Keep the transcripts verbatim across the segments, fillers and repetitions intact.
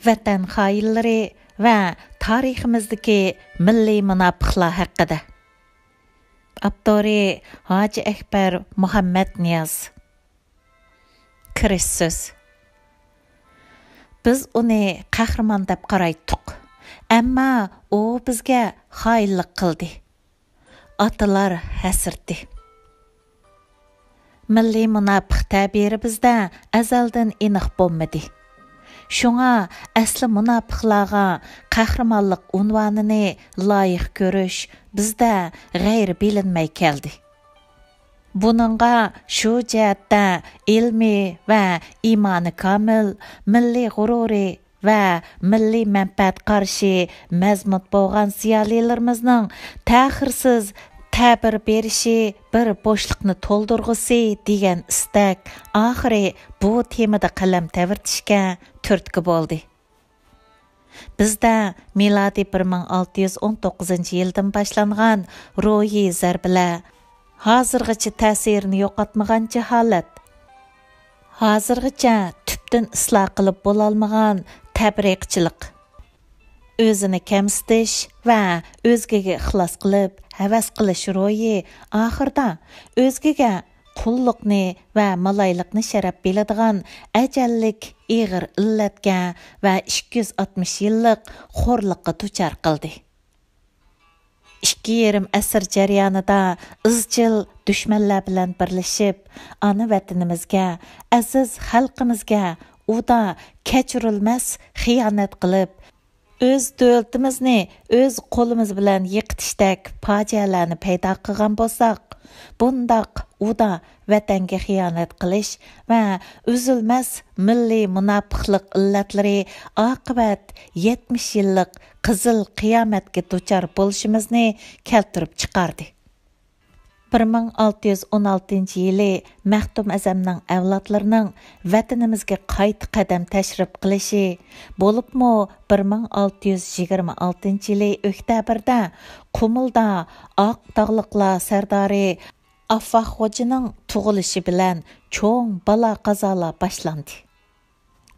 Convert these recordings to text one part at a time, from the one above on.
ۋەتەن خائىنلىرى ۋە تارىخىمىزدىكى مىللىي مۇناپىقلار ھەققىدە. ئاپتورى: ھاجى ئەكبەر مۇھەممەتنىياز. كىرىش سۆز. بىز ئۇنى قەھرىمان دەپ قارايتتۇق، ئەمما ئۇ بىزگە خائىنلىق قىلدى. ئاتىلار ھەسرىتى. مىللىي مۇناپىق تەبىرى بىزدە ئەزەلدىن ئېنىق بولمىدى. شۇڭا ئەسلى مۇناپىقلارغا قەھرىمانلىق ئۇنۋانىنى لايىق كۆرۈش بىزدە غەيرىي بىلىنمەي كەلدى. بۇنىڭغا شۇ جەھەتتە ئىلمىي ۋە ئىمانى كامىل، مىللىي غۇرۇرى ۋە مىللىي مەنپەئەت قارىشى مەزمۇت بولغان زىيالىيلىرىمىزنىڭ تەخىرسىز تەبىر بېرىشى بىر بوشلۇقنى تولدۇرغۇسى دېگەن ئىستەك ئاخىرى بۇ تېمىدا قەلەم تەۋرىتىشكە تۈرتكە بولدى. بىزدە مىلادىي بىر مىڭ ئالتە يۈز ئون توققۇزىنچى يىلدىن باشلانغان روھىي زەربىلەر ھازىرغىچە تەسىرىنى يوقاتمىغان جاھالەت، ھازىرغىچە تۈپتىن ئىسلاھ قىلىپ بولالمىغان تەپرىقىچىلىق، ئۆزىنى كەمسىتىش ۋە ئۆزگىگە ئىخلاس قىلىپ ھەۋەس قىلىش روھى ئاخىرىدا ئۆزگىگە قۇللۇقنى ۋە مالايلىقنى شەرەپ بىلىدىغان ئەجەللىك ئېغىر ئىللەتكە ۋە ئىككى يۈز ئاتمىش يىللىق خورلۇققا دۇچار قىلدى. ئىككى يېرىم ئەسىر جەريانىدا ئىزچىل دۈشمەنلەر بىلەن بىرلىشىپ، ئانا ۋەتىنىمىزگە، ئەزىز خەلقىمىزگە ئۇدا كەچۈرۈلمەس خىيانەت قىلىپ، ئۆز دۆلىتىمىزنى ئۆز قولىمىز بىلەن يىقىتىشتەك پاجىئەلەرنى پەيدا قىلغان بولساق، بۇنداق ئۇدا ۋەتەنگە خىيانەت قىلىش ۋە ئۈزۈلمەس مىللىي مۇناپىقلىق ئىللەتلىرى ئاقىۋەت يەتمىش يىللىق قىزىل قىيامەتكە دۇچار بولۇشىمىزنى كەلتۈرۈپ چىقاردى. بىر مىڭ ئالتە يۈز ئون ئالتىنچى يىلى مەختۇم ئەزەمنىڭ ئەۋلادلىرىنىڭ ۋەتىنىمىزگە قايتا قەدەم تەشرىپ قىلىشى، بولۇپمۇ بىر مىڭ ئالتە يۈز يىگىرمە ئالتىنچى يىلى ئۆكتەبىردە قۇمۇلدا ئاق داغلىقلار سەردارى ئاففاق خوجىنىڭ تۇغۇلۇشى بىلەن چوڭ بالا-قازالار باشلاندى.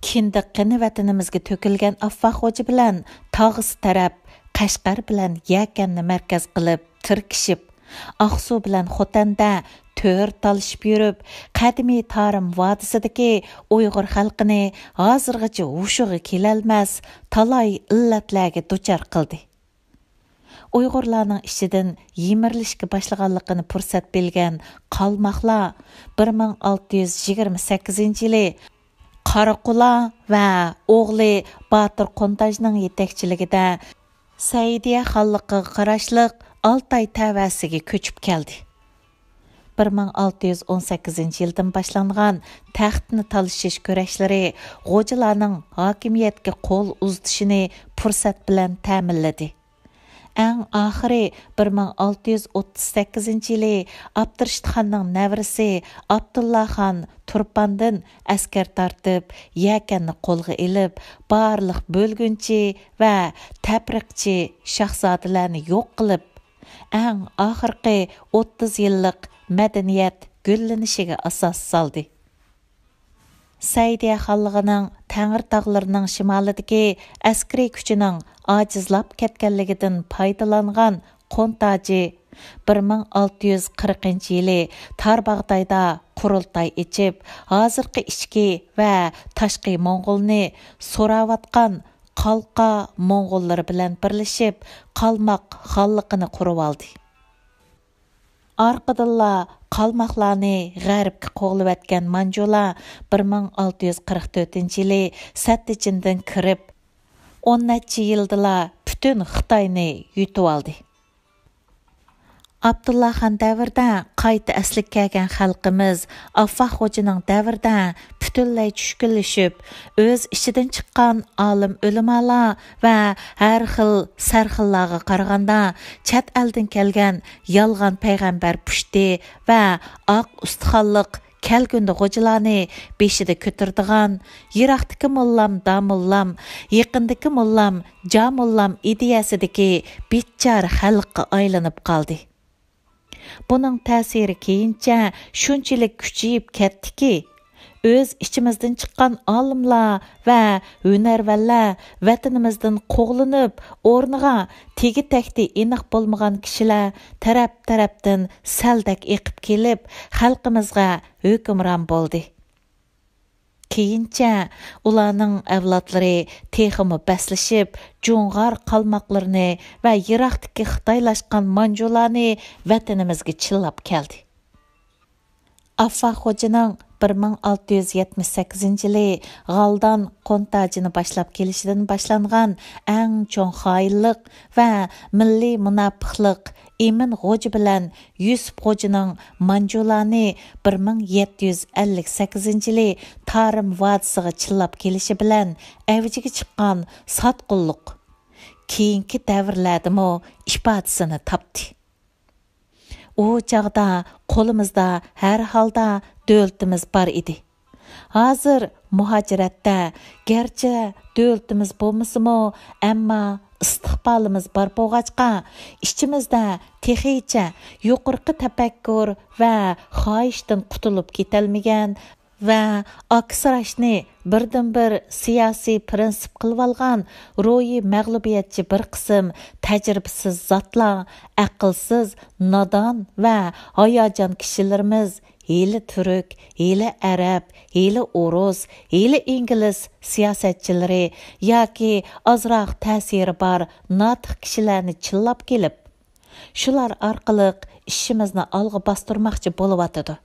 كىندىك قېنى ۋەتىنىمىزگە تۆكۈلگەن ئاففاق خوجا بىلەن تاغىسى تەرەپ قەشقەر بىلەن يەكەننى مەركەز قىلىپ تىركىشىپ، ئاقسۇ بىلەن خوتەندە تۆر تالىشىپ يۈرۈپ، قەدىمىي تارىم ۋادىسىدىكى ئۇيغۇر خەلقىنى ھازىرغىچە ھوشىغا كېلەلمەس تالاي ئىللەتلەرگە دۇچار قىلدى. ئۇيغۇرلارنىڭ ئىچىدىن يىمىرىلىشكە باشلىغانلىقىنى پۇرسەت بىلگەن قالماقلار بىر مىڭ ئالتە يۈز يىگىرمە سەككىزىنچى يىلى قاراقۇلا ۋە ئوغلى باتۇر قونتاجنىڭ يېتەكچىلىكىدە سەئىدىيە خانلىقىغا قاراشلىق ئالتاي تەۋەسىگە كۆچۈپ كەلدى. بىر مىڭ ئالتە يۈز ئون سەككىزىنچى يىلدىن باشلانغان تەختنى تالىشىش كۈرەشلىرى غوجىلارنىڭ ھاكىمىيەتكە قول ئۇزىتىشىنى پۇرسەت بىلەن تەمىنلىدى. ئەڭ ئاخىرى بىر مىڭ ئالتە يۈز ئوتتۇز سەككىزىنچى يىلى ئابدۇرېشىت خاننىڭ نەۋرىسى ئابدۇللا خان تۇرپاندىن ئەسكەر تارتىپ، يەكەننى قولغا ئېلىپ، بارلىق بۆلگۈنچى ۋە تەپرىقىچى شاھزادىلەرنى يوق قىلىپ، ئەڭ ئاخىرقى ئوتتۇز يىللىق مەدەنىيەت گۈللىنىشىگە ئاساس سالدى. سەئىدىيە خانلىقىنىڭ تەڭرىتاغلىرىنىڭ شىمالىدىكى ئەسكىرىي كۈچىنىڭ ئاجىزلاپ كەتكەنلىكىدىن پايدىلانغان قونتاجى بىر مىڭ ئالتە يۈز قىرىقىنچى يىلى تارباغدايدا قۇرۇلتاي ئېچىپ، ھازىرقى ئىچكى ۋە تاشقى موڭغۇلنى سوراۋاتقان قالقا موڭغۇللىرى بىلەن بىرلىشىپ، قالماق خانلىقىنى قۇرۇۋالدى. ئارقىدىنلا قالماقلارنى غەربكە قوغلىۋەتكەن مانجۇلار بىر مىڭ ئالتە يۈز قىرىق تۆتىنچى يىلى سەتتىچىندىن كىرىپ، ئون نەچچە يىلدىلا پۈتۈن خىتاينى يۇتۇۋالدى. ئابدۇللا خان دەۋرىدە قايتا ئەسلىگە كەلگەن خەلقىمىز ئاففاق خوجىنىڭ دەۋرىدە پۈتۈنلەي چۈشكۈنلىشىپ، ئۆز ئىچىدىن چىققان ئالىم ئۆلىمالار ۋە ھەر خىل سەرخىللارغا قارىغاندا، چەت ئەلدىن كەلگەن يالغان پەيغەمبەر پۇشتى ۋە ئاق ئۇستىخانلىق كەلكۈندە غوجىلارنى بېشىدا كۆتۈرىدىغان، يىراقتىكى موللام داموللام، يېقىندىكى موللام جاموللام ئىدىيەسىدىكى بىچارە خەلققە ئايلىنىپ قالدى. بۇنىڭ تەسىرى كېيىنچە شۇنچىلىك كۈچىيىپ كەتتىكى، ئۆز ئىچىمىزدىن چىققان ئالىملار ۋە ھۈنەرۋەنلەر ۋەتىنىمىزدىن قوغلىنىپ، ئورنىغا تېگى-تەكتى ئېنىق بولمىغان كىشىلەر تەرەپ-تەرەپتىن سەلدەك ئېقىپ كېلىپ، خەلقىمىزغا ھۆكۈمران بولدى. كېيىنچە ئۇلارنىڭ ئەۋلادلىرى تېخىمۇ بەسلىشىپ، جۇڭغار قالماقلىرىنى ۋە يىراقتىكى خىتايلاشقان مانجۇلارنى ۋەتىنىمىزگە چىللاپ كەلدى. ئاففا خوجىنىڭ بىر مىڭ ئالتە يۈز يەتمىش سەككىزىنچى يىلى غالدان قونتاجىنى باشلاپ كېلىشىدىن باشلانغان ئەڭ چوڭ خائىنلىق ۋە مىللىي مۇناپىقلىق ئىمىن غوجا بىلەن يۈسۈپ غوجىنىڭ مانجۇلارنى بىر مىڭ يەتتە يۈز ئەللىك سەككىزىنچى يىلى تارىم ۋادىسىغا چىللاپ كېلىشى بىلەن ئەۋجىگە چىققان ساتقۇنلۇق كېيىنكى دەۋرلەردىمۇ ئىپادىسىنى تاپتى. ئۇ چاغدا قولىمىزدا ھەر ھالدا دۆلىتىمىز بار ئىدى. ھازىر مۇھاجىرەتتە گەرچە دۆلىتىمىز بولمىسىمۇ، ئەمما ئىستىقبالىمىز بار بولغاچقا، ئىچىمىزدە تېخىچە يۇقىرىقى تەپەككۇر ۋە خاھىشتىن قۇتۇلۇپ كېتەلمىگەن ۋە ئاكسىراشنى بىردىنبىر سىياسىي پىرىنسىپ قىلىۋالغان روھىي مەغلۇبىيەتچى بىر قىسىم تەجرىبىسىز زاتلار، ئەقىلسىز، نادان ۋە ھاياجان كىشىلىرىمىز ھېلى تۈرك، ھېلى ئەرەب، ھېلى ئورۇس، ھېلى ئىنگلىز سىياسەتچىلىرى ياكى ئازراق تەسىرى بار ناتىق كىشىلەرنى چىللاپ كېلىپ، شۇلار ئارقىلىق ئىشىمىزنى ئالغا باستۇرماقچى بولۇۋاتىدۇ.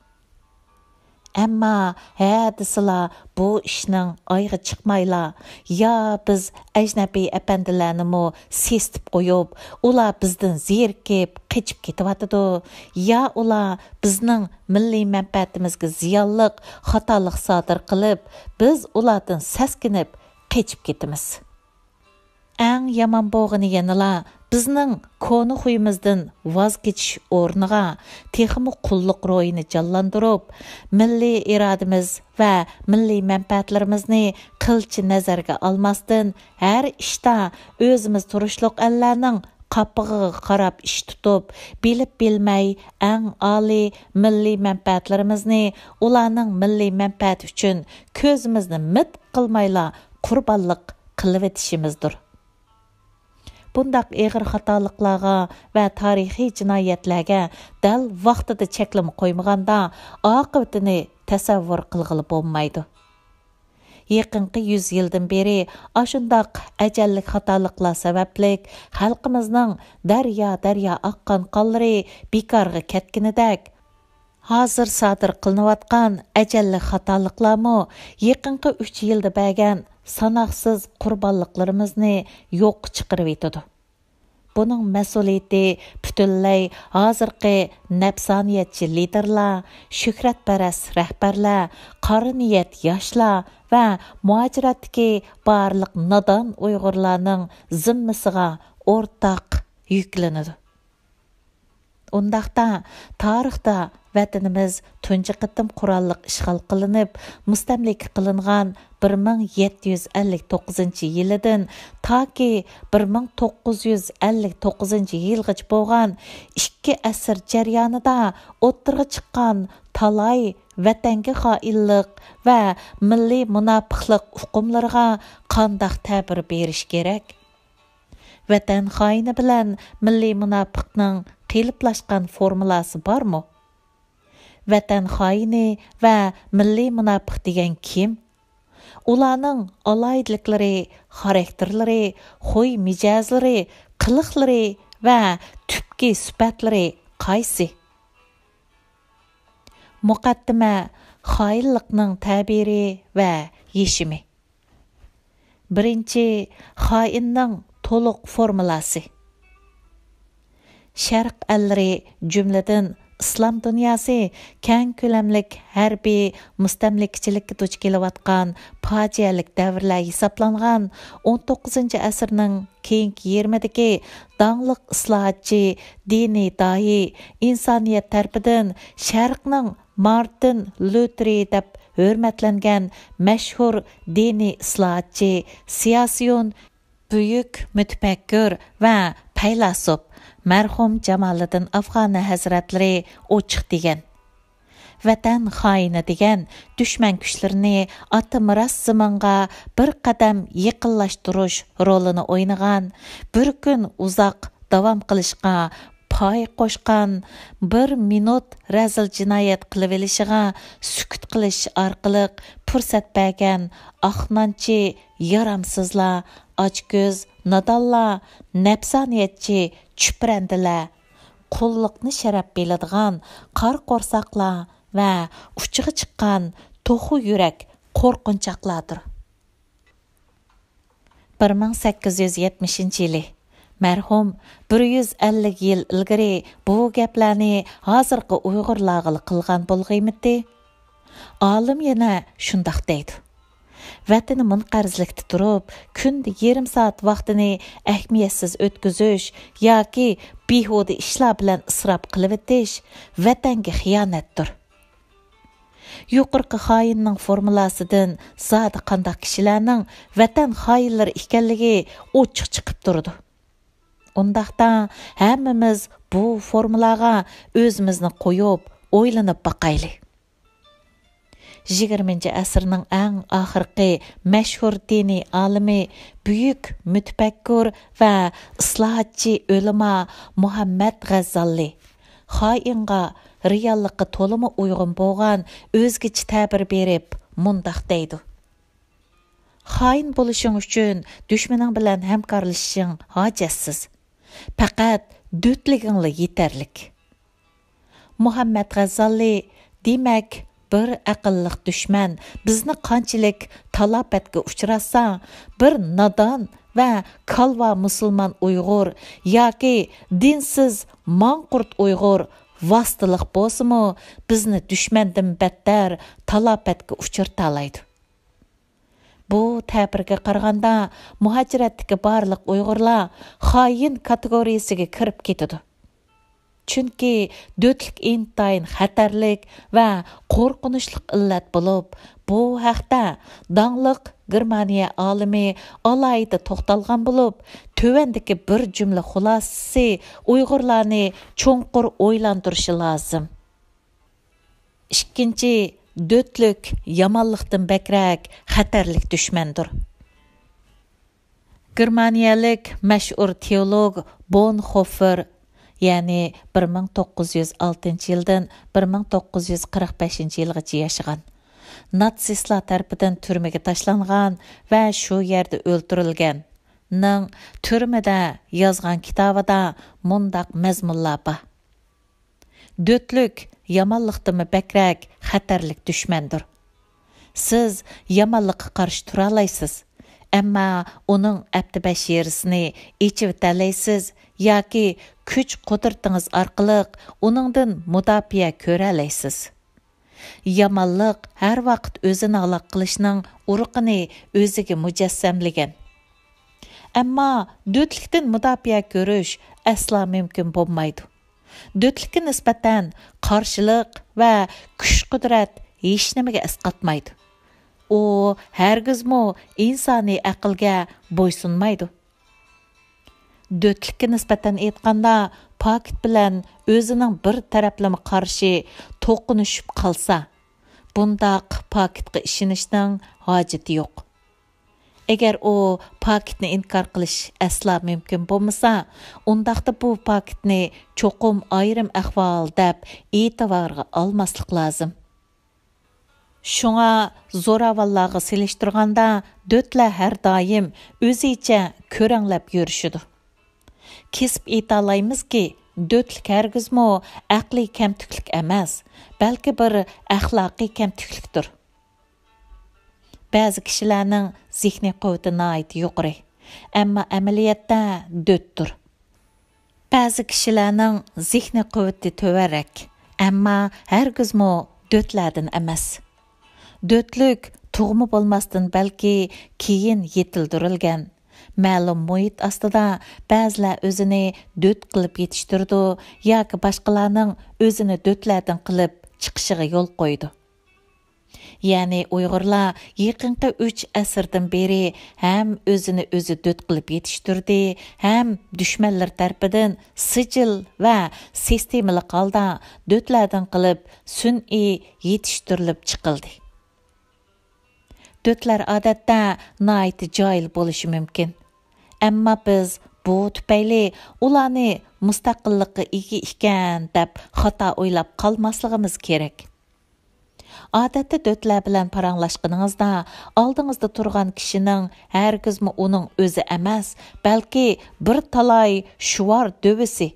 ئەمما ھە دېسىلا، بۇ ئىشنىڭ ئايىغى چىقمايلا، يا بىز ئەجنەبىي ئەپەندىلەرنىمۇ سېسىتىپ قويۇپ، ئۇلار بىزدىن زېرىكىپ قېچىپ كېتىۋاتىدۇ، يا ئۇلار بىزنىڭ مىللىي مەنپەئەتىمىزگە زىيانلىق خاتالىق سادىر قىلىپ، بىز ئۇلاردىن سەسكىنىپ قېچىپ كېتىمىز. ئەڭ يامان بولغىنى يەنىلا بىزنىڭ كونا خۇيىمىزدىن ۋاز كېچىش ئورنىغا تېخىمۇ قۇللۇق روھىنى جانلاندۇرۇپ، مىللىي ئىرادىمىز ۋە مىللىي مەنپەئەتلىرىمىزنى قىلچە نەزەرگە ئالماستىن، ھەر ئىشتا ئۆزىمىز تۇرۇشلۇق ئەللەرنىڭ قاپىقىغا قاراپ ئىش تۇتۇپ، بىلىپ بىلمەي ئەڭ ئالىي مىللىي مەنپەئەتلىرىمىزنى ئۇلارنىڭ مىللىي مەنپەئەتى ئۈچۈن كۆزىمىزنى مىت قىلمايلا قۇربانلىق قىلىۋېتىشىمىزدۇر. بۇنداق ئېغىر خاتالىقلارغا ۋە تارىخىي جىنايەتلەرگە دەل ۋاقتىدا چەكلىمە قويمىغاندا، ئاقىۋىتىنى تەسەۋۋۇر قىلغىلى بولمايدۇ. يېقىنقى يۈز يىلدىن بېرى ئاشۇنداق ئەجەللىك خاتالىقلار سەۋەبلىك خەلقىمىزنىڭ دەريا-دەريا ئاققان قانلىرى بىكارغا كەتكىنىدەك، ھازىر سادىر قىلىنىۋاتقان ئەجەللىك خاتالىقلارمۇ يېقىنقى ئۈچ يىلدا بەرگەن ساناقسىز قۇربانلىقلىرىمىزنى يوققا چىقىرىۋېتىدۇ. بۇنىڭ مەسئۇلىيىتى پۈتۈنلەي ھازىرقى نەپسانىيەتچى لىدېرلار، شۆھرەتپەرەس رەھبەرلەر، قارا نىيەت ياشلار ۋە مۇھاجىرەتتىكى بارلىق نادان ئۇيغۇرلارنىڭ زىممىسىغا ئورتاق يۈكلىنىدۇ. ئۇنداقتا، تارىختا ۋەتىنىمىز تۇنجى قېتىم قوراللىق ئىشغال قىلىنىپ، مۇستەملىكە قىلىنغان بىر مىڭ يەتتە يۈز ئەللىك توققۇزىنچى يىلىدىن تاكى بىر مىڭ توققۇز يۈز ئەللىك توققۇزىنچى يىلغىچە بولغان ئىككى ئەسىر جەريانىدا ئوتتۇرىغا چىققان تالاي ۋەتەنگە خائىنلىق ۋە مىللىي مۇناپىقلىق ئۇقۇملىرىغا قانداق تەبىر بېرىش كېرەك؟ ۋەتەن خائىنى بىلەن مىللىي مۇناپىقنىڭ قېلىپلاشقان فورمۇلاسى بارمۇ؟ ۋەتەن خائىنى ۋە مىللىي مۇناپىق دېگەن كىم؟ ئۇلارنىڭ ئالاھىدىلىكلىرى، خاراكتېرلىرى، خۇي مىجەزلىرى، قىلىقلىرى ۋە تۈپكى سۈپەتلىرى قايسى؟ مۇقەددىمە، خائىنلىقنىڭ تەبىرى ۋە يېشىمى. بىرىنچى، خائىننىڭ تولۇق فورمۇلاسى. شەرق ئەللىرى، جۈملىدىن ئىسلام دۇنياسى كەڭ كۆلەملىك ھەربىي مۇستەملىكىچىلىككە دۇچ كېلىۋاتقان پاجىئەلىك دەۋرلەر ھېسابلانغان ئون توققۇزىنچى ئەسىرنىڭ كېيىنكى يېرىمىدىكى داڭلىق ئىسلاھاتچى، دىنىي داھىي، ئىنسانىيەت تەرىپىدىن شەرقنىڭ مارتىن لۇتېرى دەپ ھۆرمەتلەنگەن مەشھۇر دىنىي ئىسلاھاتچى، سىياسىيون، بۈيۈك مۇتەپەككۇر ۋە پەيلاسوپ مەرھۇم جامالىدىن ئافغانى ھەزرەتلىرى ئوچۇق دېگەن. ۋەتەن خائىنى دېگەن دۈشمەن كۈچلىرىنى ئاتا مىراس زېمىنغا بىر قەدەم يېقىنلاشتۇرۇش رولىنى ئوينىغان، بىر كۈن ئۇزاق داۋام قىلىشقا پاي قوشقان، بىر مىنۇت رەزىل جىنايەت قىلىۋېلىشىغا سۈكۈت قىلىش ئارقىلىق پۇرسەت بەرگەن ئاقنانچى، يارامسىزلار، ئاچكۆز، نادانلار، نەپسانىيەتچى، چۈپرەندىلەر، قۇللۇقنى شەرەپ بىلىدىغان قارا قورساقلار ۋە ئۇچىغا چىققان توخۇ يۈرەك قورقۇنچاقلاردۇر. بىر مىڭ سەككىز يۈز يەتمىشىنچى يىلى مەرھۇم بىر يۈز ئەللىك يىل ئىلگىرى بۇ گەپلەرنى ھازىرقى ئۇيغۇرلارغىلا قىلغان بولغىيمىتى؟ ئالىم يەنە شۇنداق دەيدۇ. ۋەتىنى مۇنقەرزلىكتە تۇرۇپ، كۈندە يېرىم سائەت ۋاقتىنى ئەھمىيەتسىز ئۆتكۈزۈش ياكى بىھۇدە ئىشلار بىلەن ئىسراپ قىلىۋېتىش ۋەتەنگە خىيانەتتۇر. يۇقىرىقى خائىننىڭ فورمۇلاسىدىن زادى قانداق كىشىلەرنىڭ ۋەتەن خائىنلىرى ئىكەنلىكى ئوچۇق چىقىپ تۇرىدۇ. ئۇنداقتا ھەممىمىز بۇ فورمۇلاغا ئۆزىمىزنى قويۇپ ئويلىنىپ باقايلى. يىگىرمىنچى ئەسىرنىڭ ئەڭ ئاخىرقى مەشھۇر دىنىي ئالىمى، بۈيۈك مۇتەپەككۇر ۋە ئىسلاھاتچى ئۆلىما مۇھەممەد غەززالى خائىنغا رېئاللىققا تولىمۇ ئۇيغۇن بولغان ئۆزگىچە تەبىر بېرىپ مۇنداق دەيدۇ: خائىن بولۇشۇڭ ئۈچۈن دۈشمىنىڭ بىلەن ھەمكارلىشىشىڭ ھاجەتسىز. پەقەت دۆتلۈكۈڭلا يېتەرلىك. مۇھەممەد غەززالى، دېمەك، بىر ئەقىللىق دۈشمەن بىزنى قانچىلىك تالاپەتكە ئۇچراتسا، بىر نادان ۋە كالۋا مۇسۇلمان ئۇيغۇر ياكى دىنسىز ماڭقۇرت ئۇيغۇر ۋاسىتىلىق بولسىمۇ، بىزنى دۈشمەندىن بەتتەر تالاپەتكە ئۇچرىتالايدۇ. بۇ تەبىرگە قارىغاندا، مۇھاجىرەتتىكى بارلىق ئۇيغۇرلار خائىن كاتېگورىيىسىگە كىرىپ كېتىدۇ. چۈنكى دۆتلۈك ئىنتايىن خەتەرلىك ۋە قورقۇنچلۇق ئىللەت بولۇپ، بۇ ھەقتە داڭلىق گېرمانىيە ئالىمى ئالاھىدە توختالغان بولۇپ، تۆۋەندىكى بىر جۈملە خۇلاسىسى ئۇيغۇرلارنى چوڭقۇر ئويلاندۇرۇشى لازىم. ئىككىنچى، دۆتلۈك يامانلىقتىن بەكرەك خەتەرلىك دۈشمەندۇر. گېرمانىيەلىك مەشھۇر تېئولوگ بونخوفېر، يەنى بىر مىڭ توققۇز يۈز ئالتىنچى يىلدىن بىر مىڭ توققۇز يۈز قىرىق بەشىنچى يىلغىچە ياشىغان، ناتسىستلار تەرىپىدىن تۈرمىگە تاشلانغان ۋە شۇ يەردە ئۆلتۈرۈلگەن، نىڭ تۈرمىدە يازغان كىتابىدا مۇنداق مەزمۇنلار بار: دۆتلۈك يامانلىقتىنمۇ بەكرەك خەتەرلىك دۈشمەندۇر. سىز يامانلىققا قارشى تۇرالايسىز، ئەمما ئۇنىڭ ئەپتى بەشىرىسىنى ئېچىۋېتەلەيسىز ياكى كۈچ-قۇدرىتىڭىز ئارقىلىق ئۇنىڭدىن مۇداپىئە كۆرەلەيسىز. يامانلىق ھەر ۋاقىت ئۆزىنى ھالاك قىلىشنىڭ ئۇرۇقىنى ئۆزىگە مۇجەسسەملىگەن. ئەمما دۆتلۈكتىن مۇداپىئە كۆرۈش ئەسلا مۇمكىن بولمايدۇ. دۆتلۈككە نىسبەتەن قارشىلىق ۋە كۈچ-قۇدرەت ھېچنېمىگە ئەسقاتمايدۇ. ئۇ ھەرگىزمۇ ئىنسانىي ئەقىلگە بويسۇنمايدۇ. دۆتلۈككە نىسبەتەن ئېيتقاندا، پاكىت بىلەن ئۆزىنىڭ بىر تەرەپلىمە قارىشى توقۇنۇشۇپ قالسا، بۇنداق پاكىتقا ئىشىنىشنىڭ ھاجىتى يوق. ئەگەر ئۇ پاكىتنى ئىنكار قىلىش ئەسلا مۇمكىن بولمىسا، ئۇنداقتا بۇ پاكىتنى چوقۇم ئايرىم ئەھۋال دەپ ئېتىبارغا ئالماسلىق لازىم. شۇڭا زوراۋانلارغا سېلىشتۇرغاندا، دۆتلەر ھەر دائىم ئۆزىچە كۆرەڭلەپ يۈرۈشىدۇ. كېسىپ ئېيتالايمىزكى، دۆتلۈك ھەرگىزمۇ ئەقلىي كەمتۈكلۈك ئەمەس، بەلكى بىر ئەخلاقىي كەمتۈكلۈكتۇر. بەزى كىشىلەرنىڭ زېھنىي قۇۋۋىتى ناھايىتى يۇقىرى، ئەمما ئەمەلىيەتتە دۆتتۇر. بەزى كىشىلەرنىڭ زېھنىي قۇۋۋىتى تۆۋەنرەك، ئەمما ھەرگىزمۇ دۆتلەردىن ئەمەس. دۆتلۈك تۇغما بولماستىن، بەلكى كېيىن يېتىلدۈرۈلگەن. مەلۇم مۇھىت ئاستىدا بەزىلەر ئۆزىنى دۆت قىلىپ يېتىشتۈرىدۇ ياكى باشقىلارنىڭ ئۆزىنى دۆتلەردىن قىلىپ چىقىشىغا يول قويىدۇ. يەنى ئۇيغۇرلار يېقىنقى ئۈچ ئەسىردىن بېرى ھەم ئۆزىنى ئۆزى دۆت قىلىپ يېتىشتۈردى، ھەم دۈشمەنلىرى تەرىپىدىن سىجىل ۋە سىستېمىلىق ھالدا دۆتلەردىن قىلىپ سۈنئىي يېتىشتۈرۈلۈپ چىقىلدى. دۆتلەر ئادەتتە ناھايىتى جاھىل بولۇشى مۇمكىن. ئەمما بىز بۇ تۈپەيلى ئۇلارنى مۇستەقىللىققا ئىگە ئىكەن دەپ خاتا ئويلاپ قالماسلىقىمىز كېرەك. ئادەتتە دۆتلەر بىلەن پاراڭلاشقىنىڭىزدا، ئالدىڭىزدا تۇرغان كىشىنىڭ ھەرگىزمۇ ئۇنىڭ ئۆزى ئەمەس، بەلكى بىر تالاي شۇۋار دۆۋىسى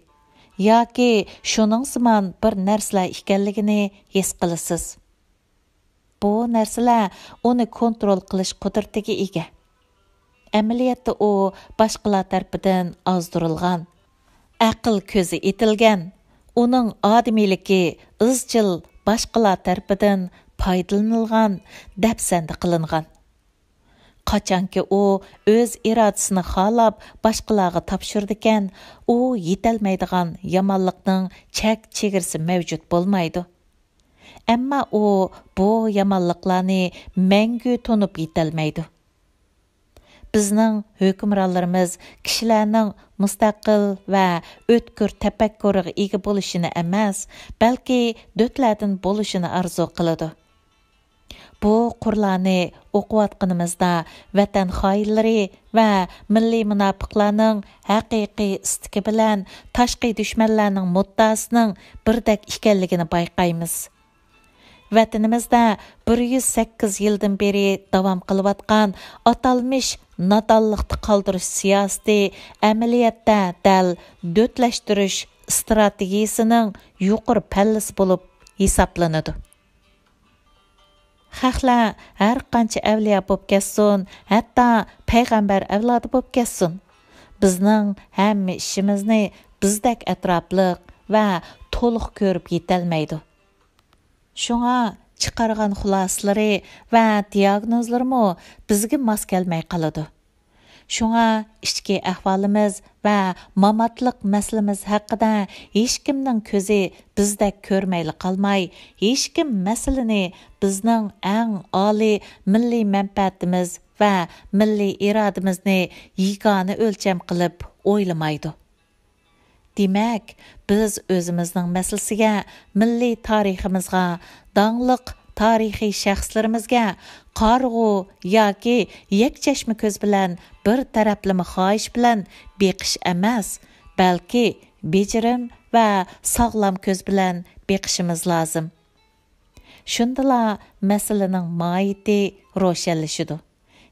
ياكى شۇنىڭ سىمان بىر نەرسىلەر ئىكەنلىكىنى ھېس قىلىسىز. بۇ نەرسىلەر ئۇنى كونترول قىلىش قۇدرىتىگە ئىگە. ئەمەلىيەتتە ئۇ باشقىلار تەرىپىدىن ئازدۇرۇلغان، ئەقىل كۆزى ئېتىلگەن، ئۇنىڭ ئادىمىيلىكى ئىزچىل باشقىلار تەرىپىدىن پايدىلىنىلغان، دەپسەندە قىلىنغان. قاچانكى ئۇ ئۆز ئىرادىسىنى خالاپ باشقىلارغا تاپشۇرىدىكەن، ئۇ يېتەلمەيدىغان يامانلىقنىڭ چەك چېگرىسى مەۋجۇت بولمايدۇ. ئەمما ئۇ بۇ يامانلىقلارنى مەڭگۈ تونۇپ يېتەلمەيدۇ. بىزنىڭ ھۆكۈمرانلىرىمىز كىشىلەرنىڭ مۇستەقىل ۋە ئۆتكۈر تەپەككۇرىغا ئىگە بولۇشىنى ئەمەس، بەلكى دۆتلەردىن بولۇشىنى ئارزۇ قىلىدۇ. بۇ قۇرلارنى ئوقۇۋاتقىنىمىزدا، ۋەتەن خائىنلىرى ۋە مىللىي مۇناپىقلارنىڭ ھەقىقىي ئىستىكى بىلەن تاشقى دۈشمەنلەرنىڭ مۇددىئاسىنىڭ بىردەك ئىكەنلىكىنى بايقايمىز. ۋەتىنىمىزدە بىر يۈز سەككىز يىلدىن بېرى داۋام قىلىۋاتقان ئاتالمىش نادانلىقتا قالدۇرۇش سىياسىتى ئەمەلىيەتتە دەل دۆتلەشتۈرۈش ئىستراتېگىيىسىنىڭ يۇقىرى پەللىسى بولۇپ ھېسابلىنىدۇ. خەقلەر ھەر قانچە ئەۋلىيا بولۇپ كەتسۇن، ھەتتا پەيغەمبەر ئەۋلادى بولۇپ كەتسۇن، بىزنىڭ ھەممە ئىشىمىزنى بىزدەك ئەتراپلىق ۋە تولۇق كۆرۈپ يېتەلمەيدۇ. شۇڭا چىقارغان خۇلاسىلىرى ۋە دىياگنوزلىرىمۇ بىزگە ماس كەلمەي قالىدۇ. شۇڭا ئىچكى ئەھۋالىمىز ۋە ماماتلىق مەسىلىمىز ھەققىدە ھېچكىمنىڭ كۆزى بىزدەك كۆرمەيلا قالماي، ھېچكىم مەسىلىنى بىزنىڭ ئەڭ ئالىي مىللىي مەنپەئەتىمىز ۋە مىللىي ئىرادىمىزنى يېگانە ئۆلچەم قىلىپ ئويلىمايدۇ. دېمەك، بىز ئۆزىمىزنىڭ مەسىلىسىگە، مىللىي تارىخىمىزغا، داڭلىق تارىخىي شەخسلىرىمىزگە قارىغۇ ياكى يەكچەشمە كۆز بىلەن بىر تەرەپلىمە خاھىش بىلەن بېقىش ئەمەس، بەلكى بېجىرىم ۋە ساغلام كۆز بىلەن بېقىشىمىز لازىم. شۇندىلا مەسىلىنىڭ ماھىيىتى روشەنلىشىدۇ.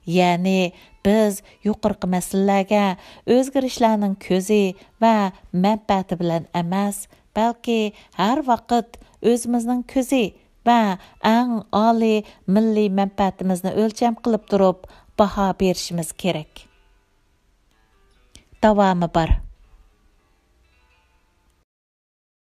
يەنى بىز يۇقىرىقى مەسىلىلەرگە ئۆزگىرىشلەرنىڭ كۆزى ۋە مەنپەئەتى بىلەن ئەمەس، بەلكى ھەر ۋاقىت ئۆزىمىزنىڭ كۆزى ۋە ئەڭ ئالىي مىللىي مەنپەئەتىمىزنى ئۆلچەم قىلىپ تۇرۇپ باھا بېرىشىمىز كېرەك. داۋامى بار.